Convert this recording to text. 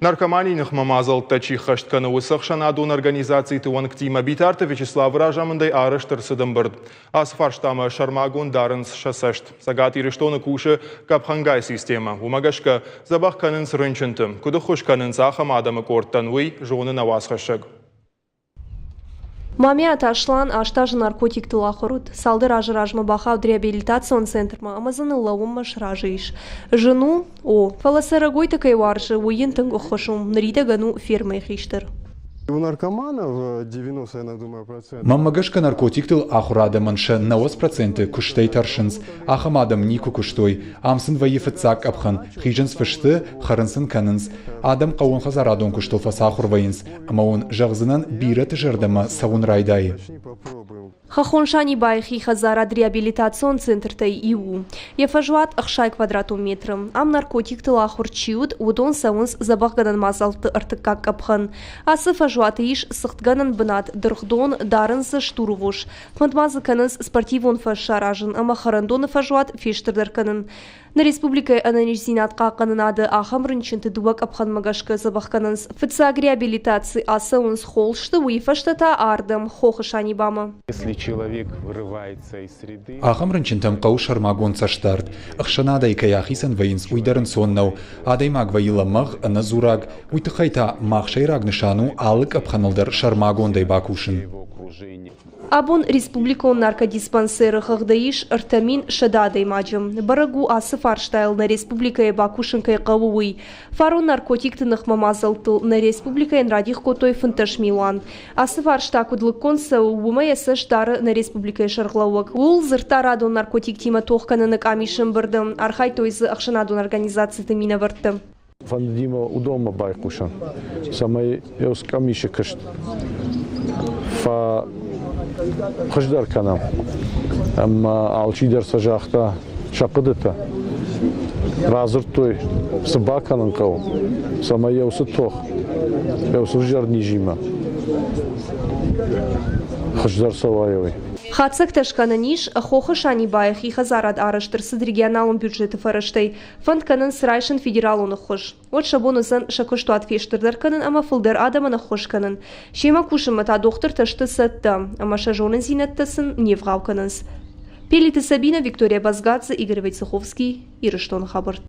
Наркоманийы ныхмӕ мадзӕлттӕ чи ххӕст кӕны, уыцы ӕхсӕнадон организациты уӕнгтимӕ Битарты Вячеславы разамындӕй арӕзт ӕрцыд ӕмбырд. Ацы фарстамӕ сӕрмагонд дарынц сӕ цӕст. Цӕгат Ирыстоны кусы къӕпхӕнгай системӕ. Уымӕ гӕсгӕ дзӕбӕх кӕнынц рынчынты. Куыд ӕххуыс кӕнынц ахӕм адӕмы къордтӕн, уый зоны нӕ уацхӕссӕг. Мамиаты Аслан аст азы наркотиктыл ахуыр уыд. Цалдӕр азы размӕ бахауд реабилитацион центрмӕ ӕмӕ дзы ныллӕууынмӕ сразы ис. Зын у? О. Фӕлӕ цӕрӕгойты кӕй уарзы, уый йын тынг ӕххуыс у. Ныридӕгӕн у фермӕйы хистӕр. У наркоманов 90, я думаю, процентов. Мӕнмӕ гӕсгӕ наркотиктыл ахуыр адӕмӕн сӕ 90% куыстӕй тӕрсынц. Ахӕм адӕм никуы куыстой. Ам сын вӕййы фыццаг къӕпхӕн, хизынц фысты, хӕрын сын кӕнынц. Адӕм хъӕууонхӕдзарадон куыстыл фӕцахуыр вӕййынц. Ӕмӕ уын зӕгъдзынӕн, бирӕты зӕрдӕмӕ цӕуын райдайы. Хӕххон Санибайы хи хӕдзарад реабилитацион центртӕй иу у. Йӕ фӕзуат 60 квадратон метры. Ам наркотиктыл ахуыр чи уыд, уыдон цӕуынц дзӕбӕхгӕнӕн мадзӕлтты ӕртыккаг къӕпхӕн. Ацы фӕзуаты ис цыхтгӕнӕн бынат, дыргъдон, дарынц дзы стурвос. Фӕнд ма дзы кӕнынц спортивон фӕз саразын ӕмӕ хӕрӕндоны фӕзуат фестырдӕр кӕнын. Нӕ республикӕйы ӕнӕниздзинад хъахъхъӕнынады ахӕм рынчынты дыууӕ къӕпхӕнмӕ гӕсгӕ дзӕбӕх кӕнынц. Фыццаг реабилитаци ацӕуынц Холсты, уый фӕстӕ та ардӕм, Хохы Санибамӕ. Ахӕм рынчынтӕм хъӕуы сӕрмагонд цӕстдард. Ӕхсӕнадӕй кӕй ахицӕн вӕййынц, уый дӕр ӕнцон нӕу. Адӕймаг вӕййы лӕмӕгъ, ӕнӕдзурӕг. Уый тыххӕй та мах сӕйраг нысан у алы къӕпхӕныл дӕр сӕрмагондӕй бакусын. Абон республикон наркодиспансеры хыгъды ис 3100 адӕймаджы. Бӕрӕг у, ацы фарстайыл нӕ республикӕйы бакусын кӕй хъӕуы, уый. Фарон наркотикты ныхмӕ мадзӕлттыл нӕ республикӕйӕн радих кодтой 15 милуан. Ацы фарста куыд лыггонд цӕуы, уымӕ йӕ цӕст дары нӕ республикӕйы сӕргълӕууӕг. Ууыл дзырдта радон наркотиктимӕ тох кӕныны къамисы ӕмбырды. Архайдтой дзы ӕхсӕнадон организациты минӕвӕрттӕ. Фӕндыди мӕ уыдонмӕ байхъусын, цӕмӕй къамисы куыст фӕхуыздӕр кӕнӕм. Ӕмӕ алчидӕр сӕ загъта сӕ хъуыдытӕ, радзырдтой, цы бакӕнын хъӕуы, цӕмӕй йӕ уыцы тох, йӕ уыцы взӕр низимӕ хуыздӕр цӕуа, уый. Хатдзӕгтӕ скӕнӕн ис, Хохы Санибайы хи хӕдзарад арӕзт ӕрцыд регионалон бюджеты фӕрӕзтӕй. Фӕнд кӕнынц райсын федералон ӕххуыс. Уӕд сӕ бон уыдзӕн сӕ куыстуат фестырдӕр кӕнын ӕмӕ фылдӕр адӕмӕн ӕххуыс кӕнын. Семӕ кусынмӕ та дохтыртӕ сты цӕттӕ, ӕмӕ сӕ зонындзинӕдтӕ сын не вгъау кӕнынц. Пелиты Сабина, Виктория Базгадзе, Игорь Войцеховский, Ирыстоны хабӕрттӕ.